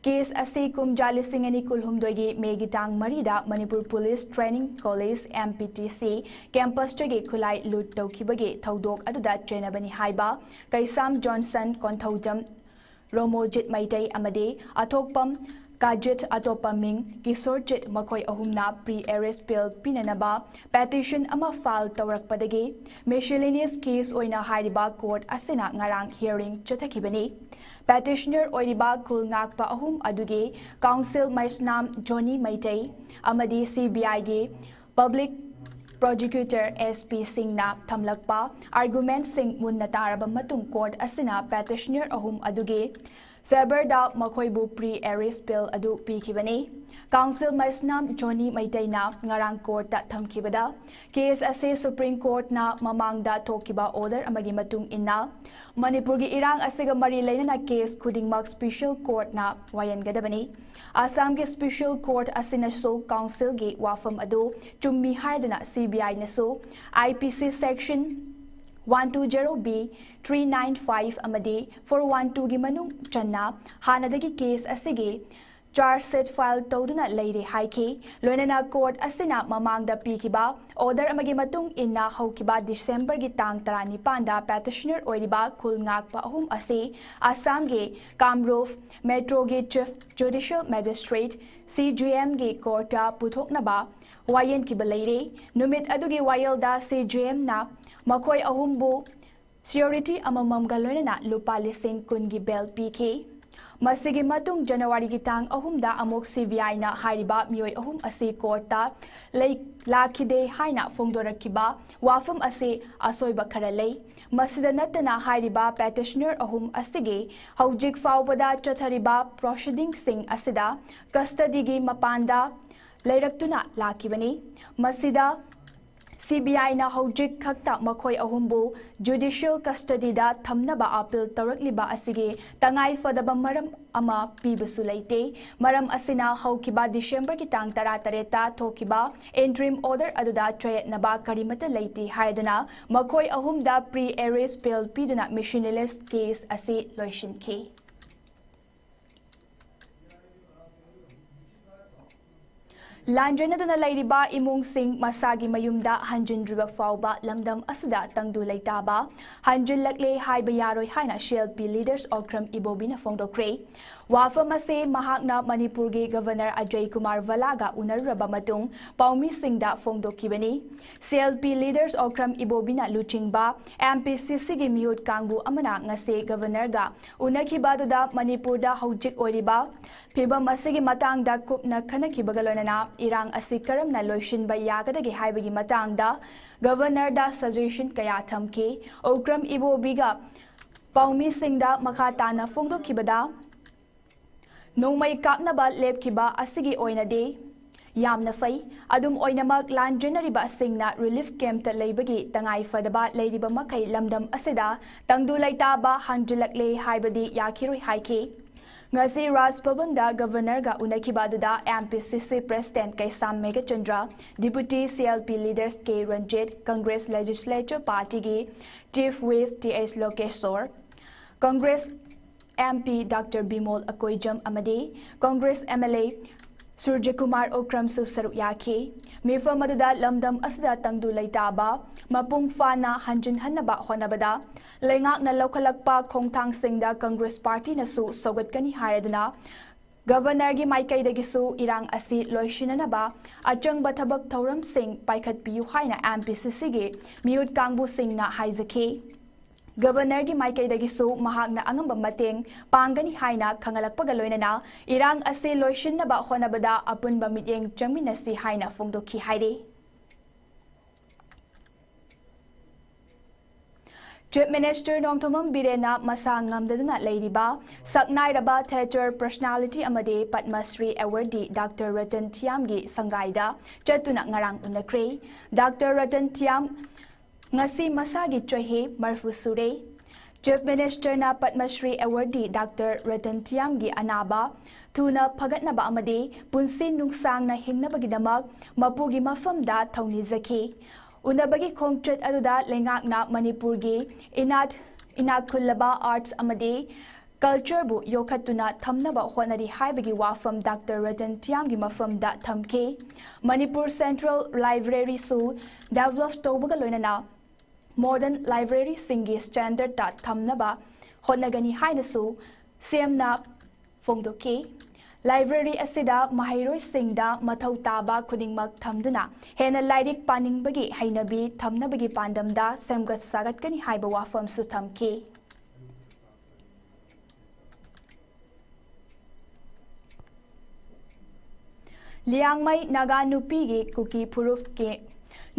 ꯀꯦꯁ ꯑꯁꯤ ꯀꯨꯝꯖꯥ ꯂꯤꯁꯤꯡ ꯑꯅꯤ ꯀꯨꯟꯍꯨꯝꯗꯣꯏꯒꯤ ꯃꯦꯒꯤ ꯇꯥꯡ ꯃꯔꯤꯗ Manipur police training college, M P T C, ꯀꯦꯝꯄꯁꯇꯒꯤ ꯈꯨꯠꯂꯥꯏ ꯂꯨꯠ ꯇꯧꯈꯤꯕꯒꯤ ꯊꯧꯗꯣꯛ ꯑꯗꯨꯗ ꯆꯦꯟꯅꯕꯅꯤ ꯍꯥꯏꯕ ꯀꯩꯁꯥꯝ ꯖꯣꯟꯁꯟ, ꯀꯣꯟꯊꯧꯖꯝ ꯔꯣꯃꯣꯖꯤꯠ ꯃꯩꯇꯩ ꯑꯃꯗꯤ ꯑꯊꯣꯛꯄꯝ ꯀꯥꯖꯤꯠ, ꯑꯇꯣꯞꯄ ꯃꯤꯡ ꯀꯤꯁꯣꯔꯖꯤꯠ, ꯃꯈꯣꯏ ꯑꯍꯨꯝꯅ ꯄ꯭ꯔꯤ ꯑꯦꯔꯦꯁ ꯕꯦꯜ ꯄꯤꯅꯅꯕ ꯄꯦꯇꯤꯁꯟ ꯑꯃ ꯐꯥꯏꯜ ꯇꯧꯔꯛꯄꯗꯒꯤ ꯃꯤꯁꯦꯂꯤꯅꯤꯌꯁ ꯀꯦꯁ ꯑꯣꯏꯅ ꯍꯥꯏꯔꯤꯕ ꯀꯣꯔꯠ ꯑꯁꯤꯅ ꯉꯔꯥꯡ ꯍꯤꯌꯔꯤꯡ ꯆꯠꯊꯈꯤꯕꯅꯤ꯫ ꯄꯦꯇꯤꯁꯅꯔ ꯑꯣꯏꯔꯤꯕ ꯈꯨꯜ ꯉꯥꯛꯄ ꯑꯍꯨꯝ ꯑꯗꯨꯒꯤ ꯀꯥꯎꯟꯁꯤꯜ ꯃꯩꯁꯅꯥꯝ ꯖꯣꯅꯤ ꯃꯩꯇꯩ ꯑꯃꯗꯤ ꯁꯤ ꯕꯤ ꯑꯥꯏꯒꯤ ꯄꯕ꯭ꯂꯤꯛ ꯄ꯭ꯔꯣꯁꯤꯀ꯭ꯌꯨꯇꯔ, ꯑꯦꯁ ꯄꯤ, ꯁꯤꯡꯅ ꯊꯝꯂꯛꯄ ꯑꯥꯔꯒꯨꯃꯦꯟꯠꯁꯤꯡ ꯃꯨꯟꯅ ꯇꯥꯔꯕ ꯃꯇꯨꯡ ꯀꯣꯔꯠ ꯑꯁꯤꯅ ꯄꯦꯇꯤꯁꯅꯔ ꯑꯍꯨꯝ ꯑꯗꯨꯒꯤ ꯐꯦꯚꯔꯗ ꯃꯈꯣꯏꯕꯨ ꯄ꯭ꯔꯤ ꯑꯦꯔꯦꯁ ꯕꯦꯜ ꯑꯗꯨ ꯄꯤꯈꯤꯕꯅꯤ꯫ ꯀꯥꯎꯟꯁꯤꯜ ꯃꯩꯁꯅꯥꯝ ꯖꯣꯅꯤ ꯃꯩꯇꯩꯅ ꯉꯔꯥꯡ ꯀꯣꯔꯠꯇ ꯊꯝꯈꯤꯕꯗ ꯀꯦꯁ ꯑꯁꯤ ꯁꯨꯄ꯭ꯔꯤꯝ ꯀꯣꯔꯠꯅ ꯃꯃꯥꯡꯗ ꯊꯣꯛꯈꯤꯕ ꯑꯣꯔꯗꯔ ꯑꯃꯒꯤ ꯃꯇꯨꯡ ꯏꯟꯅ ꯃꯅꯤꯄꯨꯔꯒꯤ ꯏꯔꯥꯡ ꯑꯁꯤꯒ ꯃꯔꯤ ꯂꯩꯅꯅ ꯀꯦꯁ ꯈꯨꯗꯤꯡꯃꯛ ꯁ꯭ꯄꯦꯁꯦꯜ ꯀꯣꯔꯠꯅ ꯋꯥꯌꯦꯟꯒꯗꯕꯅꯤ꯫ ꯑꯁꯥꯝꯒꯤ ꯁ꯭ꯄꯦꯁꯦꯜ ꯀꯣꯔꯠ ꯑꯁꯤꯅꯁꯨ ꯀꯥꯎꯟꯁꯤꯜꯒꯤ ꯋꯥꯐꯝ ꯑꯗꯨ ꯆꯨꯝꯃꯤ ꯍꯥꯏꯗꯨꯅ ꯁꯤ ꯕꯤ ꯑꯥꯏꯅꯁꯨ ꯑꯥꯏ ꯄꯤ ꯁꯤ section one two zero B, three nine five ꯑꯃꯗꯤ ꯐꯣꯔ ꯋꯥꯟ ꯇꯨꯒꯤ ꯃꯅꯨꯡ ꯆꯟꯅ ꯍꯥꯟꯅꯗꯒꯤ ꯀꯦꯁ ꯑꯁꯤꯒꯤ ꯆꯥꯔꯖ ꯁꯤꯠ ꯐꯥꯏꯜ ꯇꯧꯗꯨꯅ ꯂꯩꯔꯦ ꯍꯥꯏꯈꯤ꯫ ꯂꯣꯏꯅꯅ ꯀꯣꯔꯠ ꯑꯁꯤꯅ ꯃꯃꯥꯡꯗ ꯄꯤꯈꯤꯕ ꯑꯣꯔꯗꯔ ꯑꯃꯒꯤ ꯃꯇꯨꯡ ꯏꯟꯅ ꯍꯧꯈꯤꯕ ꯗꯤꯁꯦꯝꯕꯔꯒꯤ ꯇꯥꯡ ꯇꯔꯥꯅꯤꯄꯥꯟꯗ ꯄꯦꯇꯤꯁꯅꯔ ꯑꯣꯏꯔꯤꯕ ꯈꯨꯜ ꯉꯥꯛꯄ ꯑꯍꯨꯝ ꯑꯁꯤ ꯑꯁꯥꯝꯒꯤ Kamrup ꯃꯦꯇ꯭ꯔꯣꯒꯤ chief ꯖꯨꯗꯤꯁꯤꯌꯦꯜ magistrate, C G ꯑꯦꯝꯒꯤ ꯀꯣꯔꯠꯇ ꯄꯨꯊꯣꯛꯅꯕ ꯋꯥꯌꯦꯟꯈꯤꯕ ꯂꯩꯔꯦ꯫ ꯅꯨꯃꯤꯠ ꯑꯗꯨꯒꯤ ꯋꯥꯌꯦꯜꯗ ꯁꯤ ꯖꯤ ꯑꯦꯝꯅ ꯃꯈꯣꯏ ꯑꯍꯨꯝꯕꯨ ꯁꯤꯀ꯭ꯌꯨꯔꯤꯇꯤ ꯑꯃꯃꯝꯒ ꯂꯣꯏꯅꯅ ꯂꯨꯄꯥ ꯂꯤꯁꯤꯡ ꯀꯨꯟꯒꯤ ꯕꯦꯜ ꯄꯤꯈꯤ꯫ ꯃꯁꯤꯒꯤ ꯃꯇꯨꯡ ꯖꯅꯋꯥꯔꯤꯒꯤ ꯇꯥꯡ ꯑꯍꯨꯝꯗ ꯑꯃꯨꯛ ꯁꯤ ꯕꯤ ꯑꯥꯏꯅ ꯍꯥꯏꯔꯤꯕ ꯃꯤꯑꯣꯏ ꯑꯍꯨꯝ ꯑꯁꯤ ꯀꯣꯔꯠꯇ ꯂꯩ-, ꯂꯥꯛꯈꯤꯗꯦ ꯍꯥꯏꯅ ꯐꯣꯡꯗꯣꯔꯛꯈꯤꯕ ꯋꯥꯐꯝ ꯑꯁꯤ ꯑꯁꯣꯏꯕ ꯈꯔ ꯂꯩ꯫ ꯃꯁꯤꯗ ꯅꯠꯇꯅ ꯍꯥꯏꯔꯤꯕ ꯄꯦꯇꯤꯁꯅꯔ ꯑꯍꯨꯝ ꯑꯁꯤꯒꯤ ꯍꯧꯖꯤꯛ ꯐꯥꯎꯕꯗ ꯆꯠꯊꯔꯤꯕ ꯄ꯭ꯔꯣꯁꯤꯗꯤꯡꯁꯤꯡ ꯑꯁꯤꯗ ꯀꯁꯇꯗꯤꯒꯤ ꯃꯄꯥꯟꯗ ꯂꯩꯔꯛꯇꯨꯅ ꯂꯥꯛꯈꯤꯕꯅꯤ꯫ ꯃꯁꯤꯗ ꯁꯤ ꯕꯤ ꯑꯥꯏꯅ ꯍꯧꯖꯤꯛ ꯈꯛꯇ ꯃꯈꯣꯏ ꯑꯍꯨꯝꯕꯨ ꯖꯨꯗꯤꯁꯤꯌꯦꯜ ꯀꯁꯇꯗꯤꯗ ꯊꯝꯅꯕ ꯑꯥꯄꯤꯜ ꯇꯧꯔꯛꯂꯤꯕ ꯑꯁꯤꯒꯤ ꯇꯉꯥꯏ ꯐꯗꯕ ꯃꯔꯝ ꯑꯃ ꯄꯤꯕꯁꯨ ꯂꯩꯇꯦ꯫ ꯃꯔꯝ ꯑꯁꯤꯅ ꯍꯧꯈꯤꯕ ꯗꯤꯁꯦꯝꯕꯔꯒꯤ ꯇꯥꯡ ꯇꯔꯥꯇꯔꯦꯠꯇ ꯊꯣꯛꯈꯤꯕ ꯏꯟꯇꯔꯤꯝ ꯑꯣꯔꯗꯔ ꯑꯗꯨꯗ ꯆꯌꯦꯠꯅꯕ ꯀꯔꯤꯃꯠꯇ ꯂꯩꯇꯦ ꯍꯥꯏꯗꯨꯅ ꯃꯈꯣꯏ ꯑꯍꯨꯝꯗ ꯄ꯭ꯔꯤ ꯑꯦꯔꯦꯁ ꯕꯦꯜ ꯄꯤꯗꯨꯅ ꯃꯤꯁꯤꯂꯤꯅꯤꯌꯁ ꯀꯦꯁ ꯑꯁꯤ ꯂꯣꯏꯁꯤꯟꯈꯤ꯫ ꯂꯥꯟꯖꯦꯟꯅꯗꯨꯅ ꯂꯩꯔꯤꯕ ꯏꯃꯨꯡꯁꯤꯡ ꯃꯁꯥꯒꯤ ꯃꯌꯨꯝꯗ ꯍꯟꯖꯤꯟꯗ꯭ꯔꯤꯕ ꯐꯥꯎꯕ ꯂꯝꯗꯝ ꯑꯁꯤꯗ ꯇꯪꯗꯨ ꯂꯩꯇꯥꯕ ꯍꯟꯖꯤꯜꯂꯛꯂꯦ ꯍꯥꯏꯕ ꯌꯥꯔꯣꯏ ꯍꯥꯏꯅ C L P leaders Okram ꯏꯕꯣꯕꯤꯅ ꯐꯣꯡꯗꯣꯛꯈ꯭ꯔꯦ꯫ ꯋꯥꯐꯝ ꯑꯁꯤ ꯃꯍꯥꯛꯅ ꯃꯅꯤꯄꯨꯔꯒꯤ ꯒꯚꯔꯅꯔ ꯑꯖꯌ ꯀꯨꯃꯥꯔ ꯚꯜꯂꯥꯒ ꯎꯅꯔꯨꯔꯕ ꯃꯇꯨꯡ ꯄꯥꯎꯃꯤꯁꯤꯡꯗ ꯐꯣꯡꯗꯣꯛꯈꯤꯕꯅꯤ꯫ C L P leaders Okram ꯏꯕꯣꯕꯤꯅ ꯂꯨꯆꯤꯡꯕ ꯑꯦꯝ ꯄꯤ ꯁꯤ ꯁꯤꯒꯤ ꯃꯤꯍꯨꯠ ꯀꯥꯡꯕꯨ ꯑꯃꯅ ꯉꯁꯤ ꯒꯚꯔꯅꯔꯒ ꯎꯅꯈꯤꯕ ꯑꯗꯨꯗ ꯃꯅꯤꯄꯨꯔꯗ ꯍꯧꯖꯤꯛ ꯑꯣꯏꯔꯤꯕ ꯐꯤꯚꯝ ꯑꯁꯤꯒꯤ ꯃꯇꯥꯡꯗ ꯀꯨꯞꯅ ꯈꯟꯅꯈꯤꯕꯒ ꯂꯣꯏꯅꯅ ꯏꯔꯥꯡ ꯑꯁꯤ ꯀꯔꯝꯅ ꯂꯣꯏꯁꯤꯟꯕ ꯌꯥꯒꯗꯒꯦ ꯍꯥꯏꯕꯒꯤ ꯃꯇꯥꯡꯗ ꯒꯚꯔꯅꯔꯗ ꯁꯖꯦꯁꯟ ꯀꯌꯥ ꯊꯝꯈꯤ꯫ ꯑꯣꯀ꯭ꯔꯝ ꯏꯕꯣꯕꯤꯒ ꯄꯥꯎꯃꯤꯁꯤꯡꯗ ꯃꯈꯥ ꯇꯥꯅ ꯐꯣꯡꯗꯣꯛꯈꯤꯕꯗ, ꯅꯣꯡꯃꯩ ꯀꯥꯞꯅꯕ ꯂꯦꯞꯈꯤꯕ ꯑꯁꯤꯒꯤ ꯑꯣꯏꯅꯗꯤ ꯌꯥꯝꯅ ꯐꯩ꯫ ꯑꯗꯨꯝ ꯑꯣꯏꯅꯃꯛ, ꯂꯥꯟꯖꯦꯟꯅꯔꯤꯕꯁꯤꯡꯅ ꯔꯤꯂꯤꯐ ꯀꯦꯝꯞꯇ ꯂꯩꯕꯒꯤ ꯇꯉꯥꯏ ꯐꯗꯕ ꯂꯩꯔꯤꯕ ꯃꯈꯩ ꯂꯝꯗꯝ ꯑꯁꯤꯗ ꯇꯪꯗꯨ ꯂꯩꯇꯥꯕ ꯍꯟꯖꯤꯜꯂꯛꯂꯦ ꯍꯥꯏꯕꯗꯤ ꯌꯥꯈꯤꯔꯣꯏ ꯍꯥꯏꯈꯤ꯫ ꯉꯁꯤ ꯔꯥꯖ ꯚꯕꯟꯗ ꯒꯚꯔꯅꯔꯒ ꯎꯅꯈꯤꯕ ꯑꯗꯨꯗ M P C C president Keisham Meghchandra, deputy C L P leaders K Ranjit, Congress legislature ꯄꯥꯔꯇꯤꯒꯤ chief whip T H Lokeshor, Congress M P doctor Bimol Akoijam ꯑꯃꯗꯤ Congress M L A Surjakumar ꯎꯀ꯭ꯔꯝꯁꯨ ꯁꯔꯨꯛ ꯌꯥꯈꯤ꯫ ꯃꯤꯐꯝ ꯑꯗꯨꯗ ꯂꯝꯗꯝ ꯑꯁꯤꯗ ꯇꯪꯗꯨ ꯂꯩꯇꯥꯕ ꯃꯄꯨꯡ ꯐꯥꯅ ꯍꯟꯖꯤꯟꯍꯟꯅꯕ ꯍꯣꯠꯅꯕꯗ ꯂꯩꯉꯥꯛꯅ ꯂꯧꯈꯠꯂꯛꯄ ꯈꯣꯡꯊꯥꯡꯁꯤꯡꯗ ꯀꯪꯒ꯭ꯔꯦꯁ ꯄꯥꯔꯇꯤꯅꯁꯨ ꯁꯧꯒꯠꯀꯅꯤ ꯍꯥꯏꯔꯗꯨꯅ ꯒꯚꯔꯅꯔꯒꯤ ꯃꯥꯏꯀꯩꯗꯒꯤꯁꯨ ꯏꯔꯥꯡ ꯑꯁꯤ ꯂꯣꯏꯁꯤꯟꯅꯅꯕ ꯑꯆꯪꯕ ꯊꯕꯛ ꯊꯧꯔꯝꯁꯤꯡ ꯄꯥꯏꯈꯠꯄꯤꯌꯨ ꯍꯥꯏꯅ ꯑꯦꯝ ꯄꯤ ꯁꯤ ꯁꯤꯒꯤ ꯃꯤꯍꯨꯠ ꯀꯥꯡꯕꯨꯁꯤꯡꯅ ꯍꯥꯏꯖꯈꯤ꯫ ꯒꯕꯔꯅꯔꯒꯤ ꯃꯥꯏꯀꯩꯗꯒꯤꯁꯨ ꯃꯍꯥꯛꯅ ꯑꯉꯝꯕ ꯃꯇꯦꯡ ꯄꯥꯡꯒꯅꯤ ꯍꯥꯏꯅ ꯈꯪꯍꯜꯂꯛꯄꯒ ꯂꯣꯏꯅꯅ ꯏꯔꯥꯡ ꯑꯁꯤ ꯂꯣꯏꯁꯤꯟꯅꯕ ꯍꯣꯠꯅꯕꯗ ꯑꯄꯨꯟꯕ ꯃꯤꯠꯌꯦꯡ ꯆꯪꯃꯤꯟꯅꯁꯤ ꯍꯥꯏꯅ ꯐꯣꯡꯗꯣꯛꯈꯤ ꯍꯥꯏꯔꯤ꯫ Chief Minister ꯅꯣꯡꯊꯣꯝꯕꯝ ꯕꯤꯔꯦꯟꯅ ꯃꯁꯥ ꯉꯝꯗꯗꯨꯅ ꯂꯩꯔꯤꯕ ꯁꯛꯅꯥꯏꯔꯕ theatre personality ꯑꯃꯗꯤ ꯄꯗꯃ ꯁ꯭ꯔꯤ awardee Doctor ꯔꯇꯟ ꯊꯤꯌꯥꯝꯒꯤ ꯁꯪꯒꯥꯏꯗ ꯆꯠꯇꯨꯅ ꯉꯔꯥꯡ ꯎꯅꯈ꯭ꯔꯦ꯫ Doctor ꯔꯇꯟ ꯊꯤꯌꯥꯝ ꯉꯁꯤ ꯃꯁꯥꯒꯤ ꯆꯍꯤ ꯃꯔꯤꯐꯨ ꯁꯨꯔꯦ꯫ Chief Minister ꯅ ꯄꯗꯃ ꯁ꯭ꯔꯤ awardee Doctor ꯔꯇꯟ ꯊꯤꯌꯥꯝꯒꯤ ꯑꯅꯥꯕ ꯊꯨꯅ ꯐꯒꯠꯅꯕ ꯑꯃꯗꯤ ꯄꯨꯟꯁꯤ ꯅꯨꯡꯁꯥꯡꯅ ꯍꯤꯡꯅꯕꯒꯤꯗꯃꯛ ꯃꯄꯨꯒꯤ ꯃꯐꯝꯗ ꯊꯧꯅꯤꯖꯈꯤ꯫ ꯎꯅꯕꯒꯤ ꯈꯣꯡꯆꯠ ꯑꯗꯨꯗ ꯂꯩꯉꯥꯛꯅ ꯃꯅꯤꯄꯨꯔꯒꯤ ꯏꯅꯥꯠ, ꯏꯅꯥꯛ ꯈꯨꯜꯂꯕ arts ꯑꯃꯗꯤ culture ꯕꯨ ꯌꯣꯛꯈꯠꯇꯨꯅ ꯊꯝꯅꯕ ꯍꯣꯠꯅꯔꯤ ꯍꯥꯏꯕꯒꯤ ꯋꯥꯐꯝ Doctor ꯔꯇꯟ ꯊꯤꯌꯥꯝꯒꯤ ꯃꯐꯝꯗ ꯊꯝꯈꯤ꯫ ꯃꯅꯤꯄꯨꯔ Central Library ꯁꯨ develop ꯇꯧꯕꯒ ꯂꯣꯏꯅꯅ modern library ꯁꯤꯡꯒꯤ standard ꯇ ꯊꯝꯅꯕ ꯍꯣꯠꯅꯒꯅꯤ ꯍꯥꯏꯅꯁꯨ ꯁꯤ ꯑꯦꯝꯅ ꯐꯣꯡꯗꯣꯛꯈꯤ꯫ Library ꯑꯁꯤꯗ ꯃꯍꯩꯔꯣꯏꯁꯤꯡꯗ ꯃꯊꯧ ꯇꯥꯕ ꯈꯨꯗꯤꯡꯃꯛ ꯊꯝꯗꯨꯅ ꯍꯦꯟꯅ ꯂꯥꯏꯔꯤꯛ ꯄꯥꯅꯤꯡꯕꯒꯤ ꯍꯩꯅꯕꯤ ꯊꯝꯅꯕꯒꯤ ꯄꯥꯟꯗꯝꯗ ꯁꯦꯝꯒꯠ ꯁꯥꯒꯠꯀꯅꯤ ꯍꯥꯏꯕ ꯋꯥꯐꯝꯁꯨ ꯊꯝꯈꯤ꯫ ꯂꯤꯌꯥꯡꯃꯩ ꯅꯥꯒꯥ ꯅꯨꯄꯤꯒꯤ ꯀꯨꯀꯤ ꯐꯨꯔꯨꯞꯀꯤ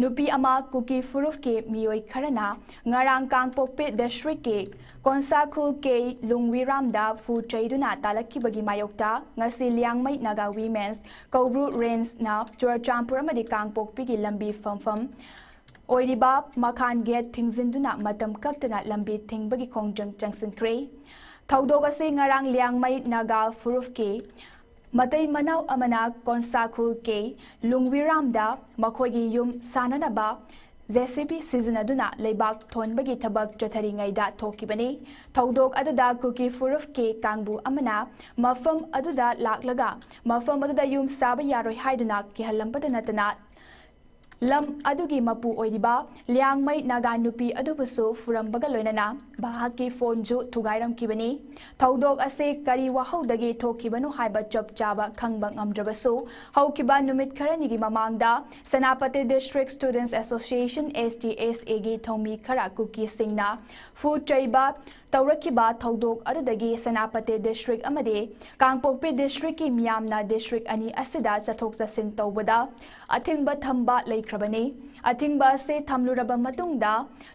ꯅꯨꯄꯤ ꯑꯃ ꯀꯨꯀꯤ ꯐꯨꯔꯨꯞꯀꯤ ꯃꯤꯑꯣꯏ ꯈꯔꯅ ꯉꯔꯥꯡ ꯀꯥꯡꯄꯣꯛꯄꯤ district ꯀꯤ ꯀꯣꯟꯁꯥꯈꯨꯜ ꯀꯦ ꯂꯨꯡꯋꯤꯔꯥꯝꯗ ꯐꯨ ꯆꯩꯗꯨꯅ ꯇꯥꯂꯛꯈꯤꯕꯒꯤ ꯃꯥꯌꯣꯛꯇ ꯉꯁꯤ ꯂꯤꯌꯥꯡꯃꯩ ꯅꯥꯒꯥ Women's ꯀꯧꯕ꯭ꯔꯨ Range ꯅ ꯆꯨꯔꯆꯥꯟꯄꯨꯔ ꯑꯃꯗꯤ ꯀꯥꯡꯄꯣꯛꯄꯤꯒꯤ ꯂꯝꯕꯤ ꯐꯝꯐꯝ ꯑꯣꯏꯔꯤꯕ ꯃꯈꯥꯟ gate ꯊꯤꯡꯖꯤꯟꯗꯨꯅ ꯃꯇꯝ ꯀꯛꯇꯅ ꯂꯝꯕꯤ ꯊꯤꯡꯕꯒꯤ ꯈꯣꯡꯖꯪ ꯆꯪꯁꯤꯟꯈ꯭ꯔꯦ꯫ ꯊꯧꯗꯣꯛ ꯑꯁꯤ ꯉꯔꯥꯡ ꯂꯤꯌꯥꯡꯃꯩ ꯅꯥꯒꯥ ꯐꯨꯔꯨꯞꯀꯤ ꯃꯇꯩ ꯃꯅꯥꯎ ꯑꯃꯅ ꯀꯣꯟꯁꯥꯈꯨꯜ ꯀꯦ ꯂꯨꯡꯋꯤꯔꯥꯝꯗ ꯃꯈꯣꯏꯒꯤ ꯌꯨꯝ ꯁꯥꯅꯅꯕ J C B ꯁꯤꯖꯤꯟꯅꯗꯨꯅ ꯂꯩꯕꯥꯛ ꯊꯣꯟꯕꯒꯤ ꯊꯕꯛ ꯆꯠꯊꯔꯤꯉꯩꯗ ꯊꯣꯛꯈꯤꯕꯅꯤ꯫ ꯊꯧꯗꯣꯛ ꯑꯗꯨꯗ ꯀꯨꯀꯤ ꯐꯨꯔꯨꯞꯀꯤ ꯀꯥꯡꯕꯨ ꯑꯃꯅ ꯃꯐꯝ ꯑꯗꯨꯗ ꯂꯥꯛꯂꯒ ꯃꯐꯝ ꯑꯗꯨꯗ ꯌꯨꯝ ꯁꯥꯕ ꯌꯥꯔꯣꯏ ꯍꯥꯏꯗꯨꯅ ꯀꯤꯍꯜꯂꯝꯕꯗ ꯅꯠꯇꯅ ꯂꯝ ꯑꯗꯨꯒꯤ ꯃꯄꯨ ꯑꯣꯏꯔꯤꯕ ꯂꯤꯌꯥꯡꯃꯩ ꯅꯥꯒꯥ ꯅꯨꯄꯤ ꯑꯗꯨꯕꯨꯁꯨ ꯐꯨꯔꯝꯕꯒ ꯂꯣꯏꯅꯅ ꯃꯍꯥꯛꯀꯤ ꯐꯣꯟꯁꯨ ꯊꯨꯒꯥꯏꯔꯝꯈꯤꯕꯅꯤ꯫ ꯊꯧꯗꯣꯛ ꯑꯁꯤ ꯀꯔꯤ ꯋꯥꯍꯧꯗꯒꯤ ꯊꯣꯛꯈꯤꯕꯅꯣ ꯍꯥꯏꯕ ꯆꯞ ꯆꯥꯕ ꯈꯪꯕ ꯉꯝꯗ꯭ꯔꯕꯁꯨ, ꯍꯧꯈꯤꯕ ꯅꯨꯃꯤꯠ ꯈꯔꯅꯤꯒꯤ ꯃꯃꯥꯡꯗ Senapati District Students Association, S D S A ꯒꯤ ꯊꯧꯃꯤ ꯈꯔ ꯀꯨꯀꯤꯁꯤꯡꯅ ꯐꯨ ꯆꯩꯕ ꯇꯧꯔꯛꯈꯤꯕ ꯊꯧꯗꯣꯛ ꯑꯗꯨꯗꯒꯤ Senapati District ꯑꯃꯗꯤ ꯀꯥꯡꯄꯣꯛꯄꯤ District ꯀꯤ ꯃꯤꯌꯥꯝꯅ district ꯑꯅꯤ ꯑꯁꯤꯗ ꯆꯠꯊꯣꯛ ꯆꯠꯁꯤꯟ ꯇꯧꯕꯗ ꯑꯊꯤꯡꯕ ꯊꯝꯕ ꯂꯩꯈ꯭ꯔꯕꯅꯤ꯫ ꯑꯊꯤꯡꯕ ꯑꯁꯤ ꯊꯝꯂꯨꯔꯕ ꯃꯇꯨꯡꯗ,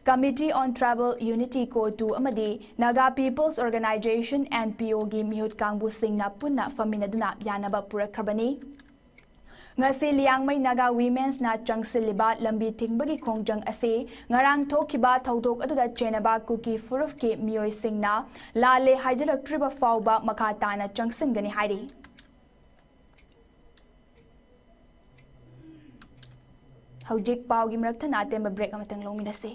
Committee on Tribal Unity, CoTU, ꯑꯃꯗꯤ Naga People's Organisation, N P O, ꯒꯤ ꯃꯤꯍꯨꯠ ꯀꯥꯡꯕꯨꯁꯤꯡꯅ ꯄꯨꯟꯅ ꯐꯝꯃꯤꯟꯅꯗꯨꯅ ꯌꯥꯅꯕ ꯄꯨꯔꯛꯈ꯭ꯔꯕꯅꯤ꯫ ꯉꯁꯤ ꯂꯤꯌꯥꯡꯃꯩ ꯅꯥꯒꯥ Women's ꯅ ꯆꯪꯁꯤꯜꯂꯤꯕ ꯂꯝꯕꯤ ꯊꯤꯡꯕꯒꯤ ꯈꯣꯡꯖꯪ ꯑꯁꯤ ꯉꯔꯥꯡ ꯊꯣꯛꯈꯤꯕ ꯊꯧꯗꯣꯛ ꯑꯗꯨꯗ ꯆꯦꯟꯅꯕ ꯀꯨꯀꯤ ꯐꯨꯔꯨꯞꯀꯤ ꯃꯤꯑꯣꯏꯁꯤꯡꯅ ꯂꯥꯜꯂꯦ ꯍꯥꯏꯖꯔꯛꯇ꯭ꯔꯤꯕ ꯐꯥꯎꯕ ꯃꯈꯥ ꯇꯥꯅ ꯆꯪꯁꯤꯟꯒꯅꯤ ꯍꯥꯏꯔꯤ꯫ ꯍꯧꯖꯤꯛ ꯄꯥꯎꯒꯤ ꯃꯔꯛ ꯊꯠꯅ ꯑꯇꯦꯟꯕ break ꯑꯃꯇꯪ ꯂꯧꯃꯤꯟꯅꯁꯤ꯫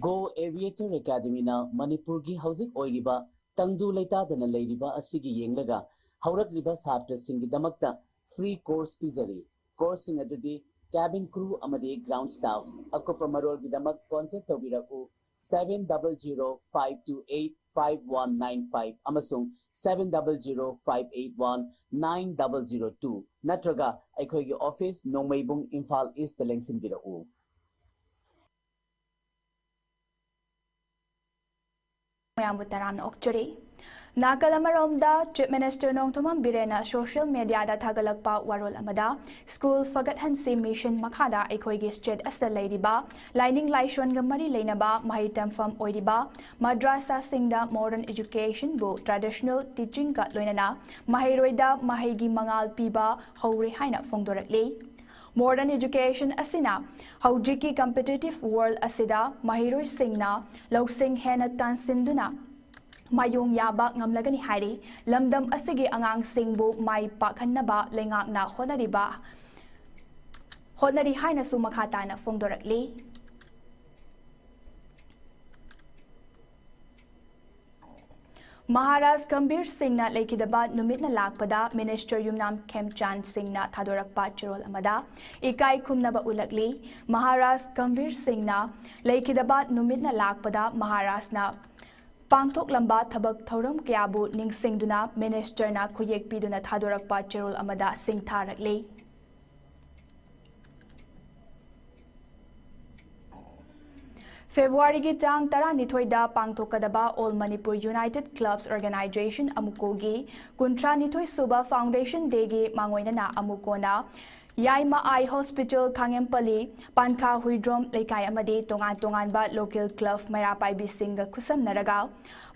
Go Aviator Academy ꯅ ꯃꯅꯤꯄꯨꯔꯒꯤ ꯍꯧꯖꯤꯛ ꯑꯣꯏꯔꯤꯕ ꯇꯪꯗꯨ ꯂꯩꯇꯥꯗꯅ ꯂꯩꯔꯤꯕ ꯑꯁꯤꯒꯤ ꯌꯦꯡꯂꯒ ꯍꯧꯔꯛꯂꯤꯕ ꯁꯥꯇ꯭ꯔꯁꯤꯡꯒꯤꯗꯃꯛꯇ free course ꯄꯤꯖꯔꯤ꯫ Course ꯁꯤꯡ ꯑꯗꯨꯗꯤ cabin crew ꯑꯃꯗꯤ ground staff꯫ ꯑꯀꯨꯞꯄ ꯃꯔꯣꯜꯒꯤꯗꯃꯛ contact ꯇꯧꯕꯤꯔꯛꯎ seven double zero five two eight five one nine five ꯑꯃꯁꯨꯡ seven double zero five eight one nine double zero two ꯅꯠꯇ꯭ꯔꯒ ꯑꯩꯈꯣꯏꯒꯤ office, ꯅꯣꯡꯃꯩꯕꯨꯡ, ꯏꯝꯐꯥꯜ East ꯇ ꯂꯦꯡꯁꯤꯟꯕꯤꯔꯛꯎ꯫ ꯃꯌꯥꯝꯕꯨ ꯇꯔꯥꯝꯅ ꯑꯣꯛꯆꯔꯤ꯫ ꯅꯥꯀꯜ ꯑꯃꯔꯣꯝꯗ, Chief Minister Nongthombam ꯕꯤꯔꯦꯟꯅ social media ꯗ ꯊꯥꯒꯠꯂꯛꯄ ꯋꯥꯔꯣꯜ ꯑꯃꯗ, School ꯐꯒꯠꯍꯟꯁꯤ mission ꯃꯈꯥꯗ ꯑꯩꯈꯣꯏꯒꯤ state ꯑꯁꯤꯗ ꯂꯩꯔꯤꯕ ꯂꯥꯏꯅꯤꯡ ꯂꯥꯏꯁꯣꯟꯒ ꯃꯔꯤ ꯂꯩꯅꯕ ꯃꯍꯩ ꯇꯝꯐꯝ ꯑꯣꯏꯔꯤꯕ ꯃꯗ꯭ꯔꯥꯁꯥꯁꯤꯡꯗ modern education ꯕꯨ traditional teaching ꯒ ꯂꯣꯏꯅꯅ ꯃꯍꯩꯔꯣꯏꯗ ꯃꯍꯩꯒꯤ ꯃꯉꯥꯜ ꯄꯤꯕ ꯍꯧꯔꯦ ꯍꯥꯏꯅ ꯐꯣꯡꯗꯣꯔꯛꯂꯤ꯫ Modern education ꯑꯁꯤꯅ ꯍꯧꯖꯤꯛꯀꯤ competitive world ꯑꯁꯤꯗ ꯃꯍꯩꯔꯣꯏꯁꯤꯡꯅ ꯂꯧꯁꯤꯡ ꯍꯦꯟꯅ ꯇꯥꯟꯁꯤꯟꯗꯨꯅ ꯃꯥꯌꯣꯡ ꯌꯥꯕ ꯉꯝꯂꯒꯅꯤ ꯍꯥꯏꯔꯤ꯫ ꯂꯝꯗꯝ ꯑꯁꯤꯒꯤ ꯑꯉꯥꯡꯁꯤꯡꯕꯨ ꯃꯥꯏ ꯄꯥꯛꯍꯟꯅꯕ ꯂꯩꯉꯥꯛꯅ ꯍꯣꯠꯅꯔꯤꯕ, ꯍꯣꯠꯅꯔꯤ ꯍꯥꯏꯅꯁꯨ ꯃꯈꯥ ꯇꯥꯅ ꯐꯣꯡꯗꯣꯔꯛꯂꯤ꯫ ꯃꯍꯥꯔꯥꯖ ꯒꯝꯚꯤꯔ ꯁꯤꯡꯅ ꯂꯩꯈꯤꯗꯕ ꯅꯨꯃꯤꯠꯅ ꯂꯥꯛꯄꯗ ꯃꯤꯅꯤꯁꯇꯔ ꯌꯨꯝꯅꯥꯝ ꯈꯦꯝꯆꯥꯟ ꯁꯤꯡꯅ ꯊꯥꯗꯣꯔꯛꯄ ꯆꯦꯔꯣꯜ ꯑꯃꯗ ꯏꯀꯥꯏ ꯈꯨꯝꯅꯕ ꯎꯠꯂꯛꯂꯤ꯫ ꯃꯍꯥꯔꯥꯖ ꯒꯝꯚꯤꯔ ꯁꯤꯡꯅ ꯂꯩꯈꯤꯗꯕ ꯅꯨꯃꯤꯠꯅ ꯂꯥꯛꯄꯗ ꯃꯍꯥꯔꯥꯖꯅ ꯄꯥꯡꯊꯣꯛꯂꯝꯕ ꯊꯕꯛ ꯊꯧꯔꯝ ꯀꯌꯥꯕꯨ ꯅꯤꯡꯁꯤꯡꯗꯨꯅ ꯃꯤꯅꯤꯁꯇꯔꯅ ꯈꯨꯌꯦꯛ ꯄꯤꯗꯨꯅ ꯊꯥꯗꯣꯔꯛꯄ ꯆꯦꯔꯣꯜ ꯑꯃꯗ ꯁꯤꯡꯊꯥꯔꯛꯂꯤ꯫ ꯐꯦꯕ꯭ꯔꯨꯋꯥꯔꯤꯒꯤ ꯇꯥꯡ ꯇꯔꯥꯅꯤꯊꯣꯏꯗ ꯄꯥꯡꯊꯣꯛꯀꯗꯕ All Manipur United Clubs Organization, ꯑꯃꯨꯀꯣꯒꯤ ꯀꯨꯟꯊ꯭ꯔꯥꯅꯤꯊꯣꯏ ꯁꯨꯕ Foundation Dayꯒꯤ ꯃꯥꯡꯑꯣꯏꯅꯅ ꯑꯃꯨꯀꯣꯅ ꯌꯥꯏꯃ Eye Hospital, ꯈꯥꯉꯦꯝꯄꯜꯂꯤ, ꯄꯥꯟꯈꯥ ꯍꯨꯏꯗ꯭ꯔꯣꯝ ꯂꯩꯀꯥꯏ ꯑꯃꯗꯤ ꯇꯣꯉꯥꯟ ꯇꯣꯉꯥꯟꯕ local club ꯃꯩꯔꯥ ꯄꯥꯏꯕꯤꯁꯤꯡꯒ ꯈꯨꯠꯁꯝꯅꯔꯒ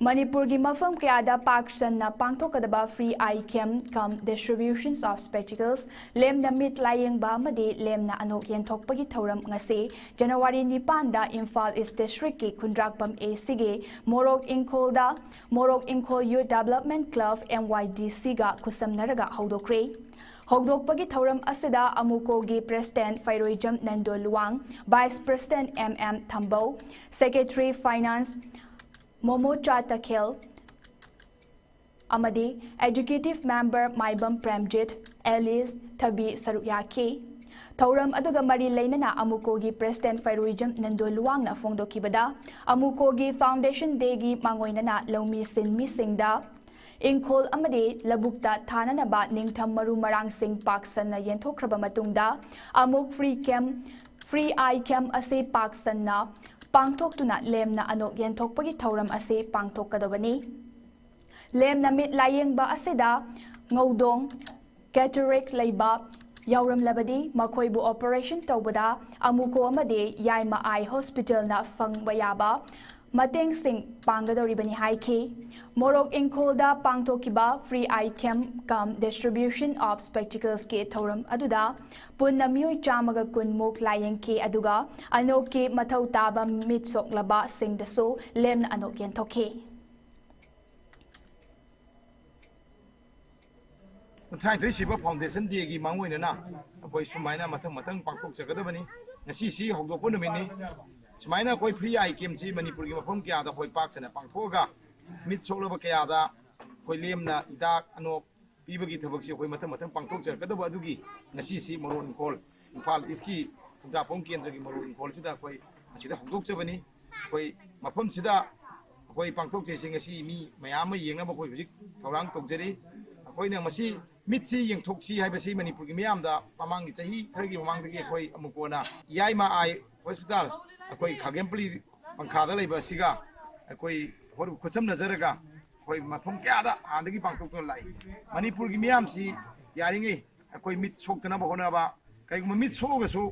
ꯃꯅꯤꯄꯨꯔꯒꯤ ꯃꯐꯝ ꯀꯌꯥꯗ ꯄꯥꯛ ꯁꯟꯅ ꯄꯥꯡꯊꯣꯛꯀꯗꯕ Free Eye Camp cum Distributions of Spectacles, ꯂꯦꯝꯅ ꯃꯤꯠ ꯂꯥꯌꯦꯡꯕ ꯑꯃꯗꯤ ꯂꯦꯝꯅ ꯑꯅꯣꯛ ꯌꯦꯟꯊꯣꯛꯄꯒꯤ ꯊꯧꯔꯝ ꯉꯁꯤ ꯖꯅꯋꯥꯔꯤ ꯅꯤꯄꯥꯟꯗ ꯏꯝꯐꯥꯜ ꯏꯁ ꯗꯤꯁꯇ꯭ꯔꯤꯛꯀꯤ ꯈꯨꯟꯗ꯭ꯔꯥꯛꯄꯝ ꯑꯦꯁꯤꯒꯤ ꯃꯣꯔꯣꯛ ꯏꯪꯈꯣꯜꯗ ꯃꯣꯔꯣꯛ ꯏꯪꯈꯣꯜ Youth Development Club, M Y D C ꯒ ꯈꯨꯠꯁꯝꯅꯔꯒ ꯍꯧꯗꯣꯛꯈ꯭ꯔꯦ꯫ ꯍꯧꯗꯣꯛꯄꯒꯤ ꯊꯧꯔꯝ ꯑꯁꯤꯗ ꯑꯃꯨꯀꯣꯒꯤ president Feiroijam Nando Luwang, vice president M M Thambou, secretary finance Momocha Takhel ꯑꯃꯗꯤ ꯑꯦꯛꯖꯤꯀ꯭ꯌꯨꯇꯤꯚ ꯃꯦꯝꯕꯔ ꯃꯥꯏꯕꯝ ꯄ꯭ꯔꯦꯝꯖꯤꯠ, ꯑꯦꯂꯤꯁ ꯊꯕꯤ ꯁꯔꯨꯛ ꯌꯥꯈꯤ꯫ ꯊꯧꯔꯝ ꯑꯗꯨꯒ ꯃꯔꯤ ꯂꯩꯅꯅ ꯑꯃꯨꯀꯣꯒꯤ ꯄ꯭ꯔꯦꯁꯤꯗꯦꯟꯠ ꯐꯩꯔꯣꯏꯖꯝ ꯅꯟꯗꯣ ꯂꯨꯋꯥꯡꯅ ꯐꯣꯡꯗꯣꯛꯈꯤꯕꯗ, ꯑꯃꯨꯀꯣꯒꯤ Foundation Dayꯒꯤ ꯃꯥꯡꯑꯣꯏꯅꯅ ꯂꯧꯃꯤ ꯁꯤꯟꯃꯤꯁꯤꯡꯗ ꯏꯪꯈꯣꯜ ꯑꯃꯗꯤ ꯂꯧꯕꯨꯛꯇ ꯊꯥꯅꯅꯕ ꯅꯤꯡꯊꯝ ꯃꯔꯨ ꯃꯔꯥꯡꯁꯤꯡ ꯄꯥꯛ ꯁꯟꯅ ꯌꯦꯟꯊꯣꯛꯈ꯭ꯔꯕ ꯃꯇꯨꯡꯗ, ꯑꯃꯨꯛ Free Camp, Free Eye Camp ꯑꯁꯤ ꯄꯥꯛ ꯁꯟꯅ ꯄꯥꯡꯊꯣꯛꯇꯨꯅ ꯂꯦꯝꯅ ꯑꯅꯣꯛ ꯌꯦꯟꯊꯣꯛꯄꯒꯤ ꯊꯧꯔꯝ ꯑꯁꯤ ꯄꯥꯡꯊꯣꯛꯀꯗꯕꯅꯤ꯫ ꯂꯦꯝꯅ ꯃꯤꯠ ꯂꯥꯌꯦꯡꯕ ꯑꯁꯤꯗ ꯉꯧꯗꯣꯡ, cataract ꯂꯩꯕ ꯌꯥꯎꯔꯝꯂꯕꯗꯤ ꯃꯈꯣꯏꯕꯨ operation ꯇꯧꯕꯗ ꯑꯃꯨꯀꯣ ꯑꯃꯗꯤ ꯌꯥꯏꯃ Eye Hospitalꯅ ꯐꯪꯕ ꯌꯥꯕ ꯃꯇꯦꯡꯁꯤꯡ ꯄꯥꯡꯒꯗꯧꯔꯤꯕꯅꯤ ꯍꯥꯏꯈꯤ꯫ ꯃꯣꯔꯣꯛ ꯏꯪꯈꯣꯜꯗ ꯄꯥꯡꯊꯣꯛꯈꯤꯕ Free Eye Camp cum Distribution of Spectaclesꯀꯤ ꯊꯧꯔꯝ ꯑꯗꯨꯗ ꯄꯨꯟꯅ ꯃꯤꯑꯣꯏ ꯆꯥꯝꯃꯒ ꯀꯨꯟ ꯃꯨꯛ ꯂꯥꯌꯦꯡꯈꯤ, ꯑꯗꯨꯒ ꯑꯅꯣꯛꯀꯤ ꯃꯊꯧ ꯇꯥꯕ ꯃꯤꯠ ꯁꯣꯛꯂꯕꯁꯤꯡꯗꯁꯨ ꯂꯦꯝꯅ ꯑꯅꯣꯛ ꯌꯦꯟꯊꯣꯛꯈꯤ꯫ ꯀꯨꯟꯊ꯭ꯔꯥꯅꯤꯊꯣꯏ ꯁꯨꯕ Foundation Dayꯒꯤ ꯃꯥꯡꯑꯣꯏꯅꯅ ꯑꯩꯈꯣꯏ ꯁꯨꯃꯥꯏꯅ ꯃꯊꯪ ꯃꯊꯪ ꯄꯥꯡꯊꯣꯛꯆꯒꯗꯕꯅꯤ꯫ ꯉꯁꯤꯁꯤ ꯍꯧꯗꯣꯛꯄ ꯅꯨꯃꯤꯠꯅꯤ꯫ ꯁꯨꯃꯥꯏꯅ ꯑꯩꯈꯣꯏ Free Eye Campꯁꯤ ꯃꯅꯤꯄꯨꯔꯒꯤ ꯃꯐꯝ ꯀꯌꯥꯗ ꯑꯩꯈꯣꯏ ꯄꯥꯛ ꯁꯟꯅ ꯄꯥꯡꯊꯣꯛꯑꯒ ꯃꯤꯠ ꯁꯣꯛꯂꯕ ꯀꯌꯥꯗ ꯑꯩꯈꯣꯏ ꯂꯦꯝꯅ ꯍꯤꯗꯥꯛ ꯑꯅꯣꯞ ꯄꯤꯕꯒꯤ ꯊꯕꯛꯁꯤ ꯑꯩꯈꯣꯏ ꯃꯊꯪ ꯃꯊꯪ ꯄꯥꯡꯊꯣꯛꯆꯔꯛꯀꯗꯕ ꯑꯗꯨꯒꯤ ꯉꯁꯤꯁꯤ ꯃꯔꯣꯛ ꯏꯪꯈꯣꯜ, ꯏꯝꯐꯥꯜ ꯏꯁꯀꯤ ꯈꯣꯡꯗ꯭ꯔꯥꯛꯄꯝ ꯀꯦꯟꯗ꯭ꯔꯒꯤ ꯃꯔꯣꯛ ꯏꯪꯈꯣꯜꯁꯤꯗ ꯑꯩꯈꯣꯏ ꯑꯁꯤꯗ ꯍꯧꯗꯣꯛꯆꯕꯅꯤ꯫ ꯑꯩꯈꯣꯏ ꯃꯐꯝꯁꯤꯗ ꯑꯩꯈꯣꯏ ꯄꯥꯡꯊꯣꯛꯆꯔꯤꯁꯤ ꯉꯁꯤ ꯃꯤ ꯃꯌꯥꯝ ꯑꯃ ꯌꯦꯡꯅꯕ ꯑꯩꯈꯣꯏ ꯍꯧꯖꯤꯛ ꯊꯧꯔꯥꯡ ꯇꯧꯖꯔꯤ꯫ ꯑꯩꯈꯣꯏꯅ ꯃꯁꯤ ꯃꯤꯠꯁꯤ ꯌꯦꯡꯊꯣꯛꯁꯤ ꯍꯥꯏꯕꯁꯤ ꯃꯅꯤꯄꯨꯔꯒꯤ ꯃꯤꯌꯥꯝꯗ ꯃꯃꯥꯡꯒꯤ ꯆꯍꯤ ꯈꯔꯒꯤ ꯃꯃꯥꯡꯗꯒꯤ ꯑꯩꯈꯣꯏ ꯑꯃꯨꯛ ꯀꯣꯟꯅ ꯏꯌꯥꯏꯃ ꯑꯥꯏ ꯍꯣꯁꯄꯤꯇꯥꯜ ꯑꯩꯈꯣꯏ ꯈꯥꯒꯦꯝꯄꯂꯤ ꯄꯟꯈꯥꯗ ꯂꯩꯕ ꯑꯁꯤꯒ ꯑꯩꯈꯣꯏ ꯍꯣ-, ꯈꯨꯠꯁꯝꯅꯖꯔꯒ ꯑꯩꯈꯣꯏ ꯃꯐꯝ ꯀꯌꯥꯗ ꯍꯥꯟꯅꯗꯒꯤ ꯄꯥꯡꯊꯣꯛꯇꯨꯅ ꯂꯥꯛꯏ꯫ ꯃꯅꯤꯄꯨꯔꯒꯤ ꯃꯤꯌꯥꯝꯁꯤ ꯌꯥꯔꯤꯉꯩ ꯑꯩꯈꯣꯏ ꯃꯤꯠ ꯁꯣꯛꯇꯅꯕ ꯍꯣꯠꯅꯕ, ꯀꯩꯒꯨꯝꯕ ꯃꯤꯠ ꯁꯣꯛꯑꯒꯁꯨ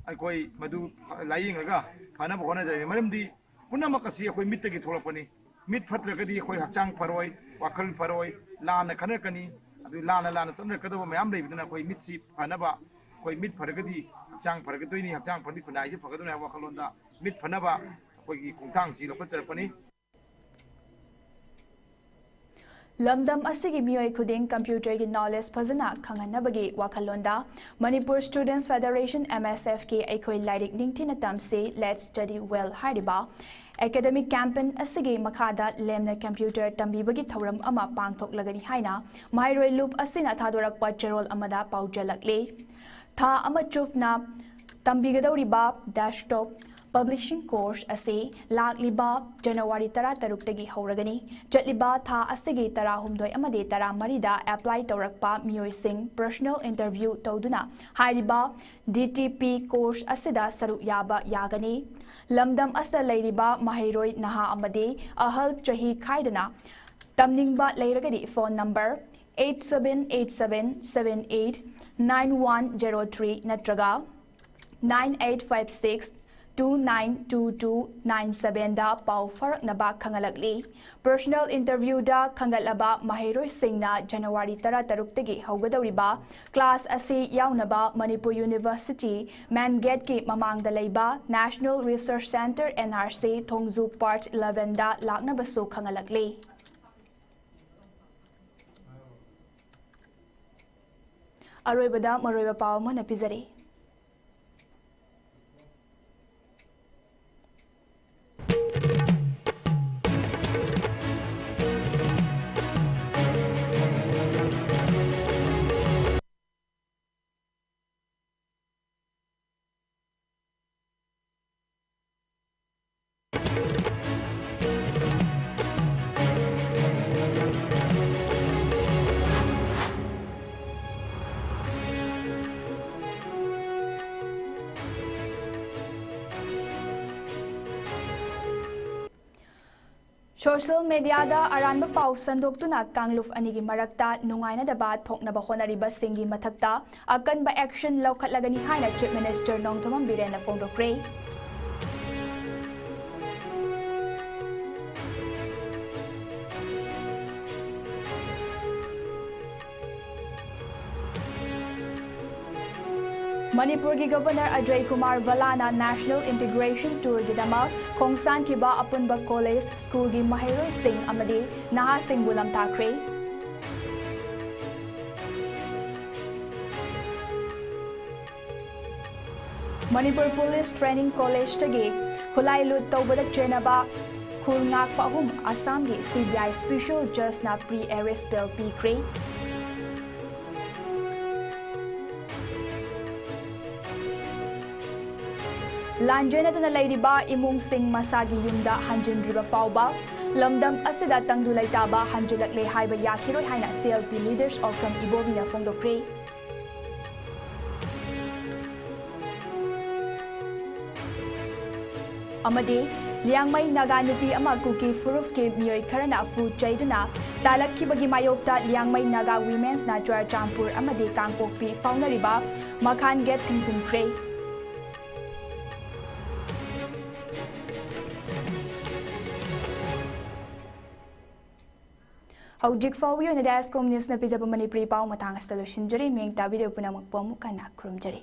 ꯑꯩꯈꯣꯏ ꯃꯗꯨ ꯂꯥꯏꯌꯦꯡꯉꯒ ꯐꯅꯕ ꯍꯣꯠꯅꯖꯔꯤ꯫ ꯃꯔꯝꯗꯤ ꯄꯨꯝꯅꯃꯛ ꯑꯁꯤ ꯑꯩꯈꯣꯏ ꯃꯤꯠꯇꯒꯤ ꯊꯣꯛꯂꯛꯄꯅꯤ꯫ ꯃꯤꯠ ꯐꯠꯇ꯭ꯔꯒꯗꯤ ꯑꯩꯈꯣꯏ ꯍꯛꯆꯥꯡ ꯐꯔꯣꯏ, ꯋꯥꯈꯜ ꯐꯔꯣꯏ, ꯂꯥꯟꯅ ꯈꯟꯅꯔꯛꯀꯅꯤ꯫ ꯑꯗꯨ ꯂꯥꯟꯅ ꯂꯥꯟꯅ ꯆꯠꯅꯔꯛꯀꯗꯕ ꯃꯌꯥꯝ ꯂꯩꯕꯗꯨꯅ ꯑꯩꯈꯣꯏ ꯃꯤꯠꯁꯤ ꯐꯅꯕ, ꯑꯩꯈꯣꯏ ꯃꯤꯠ ꯐꯔꯒꯗꯤ ꯍꯛꯆꯥꯡ ꯐꯔꯒꯗꯣꯏꯅꯤ, ꯍꯛꯆꯥꯡ ꯐꯔꯗꯤ ꯈꯨꯟꯅꯥꯏꯁꯤ ꯐꯒꯗꯣꯏꯅꯤ ꯍꯥꯏꯕ ꯋꯥꯈꯜꯂꯣꯟꯗ ꯃꯤꯠ ꯐꯅꯕ ꯑꯩꯈꯣꯏꯒꯤ ꯈꯣꯡꯊꯥꯡꯁꯤ ꯂꯧꯈꯠꯆꯔꯛꯄꯅꯤ꯫ ꯂꯝꯗꯝ ꯑꯁꯤꯒꯤ ꯃꯤꯑꯣꯏ ꯈꯨꯗꯤꯡ ꯀꯝꯄ꯭ꯌꯨꯇꯔꯒꯤ ꯅꯣꯂꯦꯖ ꯐꯖꯅ ꯈꯪꯍꯟꯅꯕꯒꯤ ꯋꯥꯈꯜꯂꯣꯟꯗ ꯃꯅꯤꯄꯨꯔ ꯁ꯭ꯇꯨꯗꯦꯟꯠꯁ ꯐꯦꯗꯔꯦꯁꯟ, ꯑꯦꯝ ꯑꯦꯁ ꯑꯦꯐꯀꯤ ꯑꯩꯈꯣꯏ ꯂꯥꯏꯔꯤꯛ ꯅꯤꯡꯊꯤꯅ ꯇꯝꯁꯤ, Let's Study Well ꯍꯥꯏꯔꯤꯕ ꯑꯦꯀꯥꯗꯦꯃꯤꯛ ꯀꯦꯝꯄꯦꯟ ꯑꯁꯤꯒꯤ ꯃꯈꯥꯗ ꯂꯦꯝꯅ ꯀꯝꯄ꯭ꯌꯨꯇꯔ ꯇꯝꯕꯤꯕꯒꯤ ꯊꯧꯔꯝ ꯑꯃ ꯄꯥꯡꯊꯣꯛꯂꯒꯅꯤ ꯍꯥꯏꯅ ꯃꯍꯩꯔꯣꯏ ꯂꯨꯞ ꯑꯁꯤꯅ ꯊꯥꯗꯣꯔꯛꯄ ꯆꯦꯔꯣꯜ ꯑꯃꯗ ꯄꯥꯎꯖꯦꯜꯂꯛꯂꯤ꯫ ꯊꯥ ꯑꯃ ꯆꯨꯞꯅ ꯇꯝꯕꯤꯒꯗꯧꯔꯤꯕ ꯗꯦꯁꯛꯇꯣꯞ ꯄꯕ꯭ꯂꯤꯁꯤꯡ ꯀꯣꯔꯁ ꯑꯁꯤ ꯂꯥꯛꯂꯤꯕ ꯖꯅꯋꯥꯔꯤ ꯇꯔꯥꯇꯔꯨꯛꯇꯒꯤ ꯍꯧꯔꯒꯅꯤ꯫ ꯆꯠꯂꯤꯕ ꯊꯥ ꯑꯁꯤꯒꯤ ꯇꯔꯥꯍꯨꯝꯗꯣꯏ ꯑꯃꯗꯤ ꯇꯔꯥꯃꯔꯤꯗ ꯑꯦꯄ꯭ꯂꯥꯏ ꯇꯧꯔꯛꯄ ꯃꯤꯑꯣꯏꯁꯤꯡ ꯄꯔꯁꯣꯅꯦꯜ ꯏꯟꯇꯔꯚ꯭ꯌꯨ ꯇꯧꯗꯨꯅ ꯍꯥꯏꯔꯤꯕ ꯗꯤ ꯇꯤ ꯄꯤ ꯀꯣꯔꯁ ꯑꯁꯤꯗ ꯁꯔꯨꯛ ꯌꯥꯕ ꯌꯥꯒꯅꯤ꯫ ꯂꯝꯗꯝ ꯑꯁꯤꯗ ꯂꯩꯔꯤꯕ ꯃꯍꯩꯔꯣꯏ ꯅꯍꯥ ꯑꯃꯗꯤ ꯑꯍꯜ ꯆꯍꯤ ꯈꯥꯏꯗꯅ ꯇꯝꯅꯤꯡꯕ ꯂꯩꯔꯒꯗꯤ phone number eight seven eight seven seven eight nine one zero three ꯅꯠꯇ꯭ꯔꯒ nine eight five six two nine two two nine sevenꯗ ꯄꯥꯎ ꯐꯥꯎꯔꯛꯅꯕ ꯈꯪꯍꯜꯂꯛꯂꯤ꯫ ꯄꯔꯁꯣꯅꯦꯜ ꯏꯟꯇꯔꯚ꯭ꯌꯨꯗ ꯈꯟꯒꯠꯂꯕ ꯃꯍꯩꯔꯣꯏꯁꯤꯡꯅ ꯖꯅꯋꯥꯔꯤ ꯇꯔꯥꯇꯔꯨꯛꯇꯒꯤ ꯍꯧꯒꯗꯧꯔꯤꯕ ꯀ꯭ꯂꯥꯁ ꯑꯁꯤ ꯌꯥꯎꯅꯕ ꯃꯅꯤꯄꯨꯔ ꯌꯨꯅꯤꯚꯔꯁꯤꯇꯤ ꯃꯦꯟ ꯒꯦꯠꯀꯤ ꯃꯃꯥꯡꯗ ꯂꯩꯕ National Research Centre, N R C, ꯊꯣꯡꯖꯨ ꯄꯥꯔꯠ elevenꯗ ꯂꯥꯛꯅꯕꯁꯨ ꯈꯪꯍꯜꯂꯛꯂꯤ꯫ ꯑꯔꯣꯏꯕꯗ ꯃꯔꯨꯑꯣꯏꯕ ꯄꯥꯎ ꯑꯃꯅ ꯄꯤꯖꯔꯤ꯫ ꯁꯣꯁꯤꯌꯦꯜ ꯃꯤꯗꯤꯌꯥꯗ ꯑꯔꯥꯟꯕ ꯄꯥꯎ ꯁꯟꯗꯣꯛꯇꯨꯅ ꯀꯥꯡꯂꯨꯞ ꯑꯅꯤꯒꯤ ꯃꯔꯛꯇ ꯅꯨꯡꯉꯥꯏꯅꯗꯕ ꯊꯣꯛꯅꯕ ꯍꯣꯠꯅꯔꯤꯕꯁꯤꯡꯒꯤ ꯃꯊꯛꯇ ꯑꯀꯟꯕ action ꯂꯧꯈꯠꯂꯒꯅꯤ ꯍꯥꯏꯅ Chief Minister ꯅꯣꯡꯊꯣꯝꯕꯝ ꯕꯤꯔꯦꯟꯅ ꯐꯣꯡꯗꯣꯛꯈ꯭ꯔꯦ꯫ ꯃꯅꯤꯄꯨꯔꯒꯤ Governor Ajay Kumar ꯚꯜꯂꯥꯅ National Integration Tourꯒꯤꯗꯃꯛ ꯈꯣꯡꯁꯥꯟꯈꯤꯕ ꯑꯄꯨꯟꯕ college, schoolꯒꯤ ꯃꯍꯩꯔꯣꯏꯁꯤꯡ ꯑꯃꯗꯤ ꯅꯍꯥꯁꯤꯡꯕꯨ ꯂꯝꯇꯥꯛꯈ꯭ꯔꯦ꯫ ꯃꯅꯤꯄꯨꯔ Police Training Collegeꯇꯒꯤ ꯈꯨꯠꯂꯥꯏ ꯂꯨꯠ ꯇꯧꯕꯗ ꯆꯦꯟꯅꯕ ꯈꯨꯜ ꯉꯥꯛꯄ ꯑꯍꯨꯝ ꯑꯁꯥꯝꯒꯤ CBI special judgeꯅ pre-arrest bail ꯄꯤꯈ꯭ꯔꯦ꯫ ꯂꯥꯟꯖꯦꯟꯅꯗꯨꯅ ꯂꯩꯔꯤꯕ ꯏꯃꯨꯡꯁꯤꯡ ꯃꯁꯥꯒꯤ ꯌꯨꯝꯗ ꯍꯟꯖꯤꯟꯗ꯭ꯔꯤꯕ ꯐꯥꯎꯕ ꯂꯝꯗꯝ ꯑꯁꯤꯗ ꯇꯪꯗꯨ ꯂꯩꯇꯥꯕ ꯍꯟꯖꯤꯜꯂꯛꯂꯦ ꯍꯥꯏꯕ ꯌꯥꯈꯤꯔꯣꯏ ꯍꯥꯏꯅ CLP leaders Okram Ibobiꯅ ꯐꯣꯡꯗꯣꯛꯈ꯭ꯔꯦ꯫ ꯑꯃꯗꯤ ꯂꯤꯌꯥꯡꯃꯩ ꯅꯥꯒꯥ ꯅꯨꯄꯤ ꯑꯃ ꯀꯨꯀꯤ ꯐꯨꯔꯨꯞꯀꯤ ꯃꯤꯑꯣꯏ ꯈꯔꯅ ꯐꯨ ꯆꯩꯗꯨꯅ ꯇꯥꯜꯂꯛꯈꯤꯕꯒꯤ ꯃꯥꯌꯣꯛꯇ ꯂꯤꯌꯥꯡꯃꯩ ꯅꯥꯒꯥ Womensꯅ ꯆꯨꯔꯆꯥꯟꯄꯨꯔ ꯑꯃꯗꯤ ꯀꯥꯡꯄꯣꯛꯄꯤ ꯐꯥꯎꯅꯔꯤꯕ ꯃꯈꯥꯟ gate ꯊꯤꯡꯖꯤꯟꯈ꯭ꯔꯦ꯫ ꯍꯧꯖꯤꯛ ꯐꯥꯎꯕꯒꯤ ꯑꯣꯏꯅꯗꯤ Ascom Newsꯅ ꯄꯤꯖꯕ ꯃꯅꯤꯄꯨꯔꯤ ꯄꯥꯎ ꯃꯇꯥꯡ ꯑꯁꯤꯗ ꯂꯣꯏꯁꯤꯟꯖꯔꯤ꯫ ꯃꯤꯌꯦꯡ ꯇꯥꯕꯤꯔꯤꯕ ꯄꯨꯝꯅꯃꯛꯄꯨ ꯑꯃꯨꯛ ꯍꯟꯅ ꯈꯨꯔꯨꯝꯖꯔꯤ꯫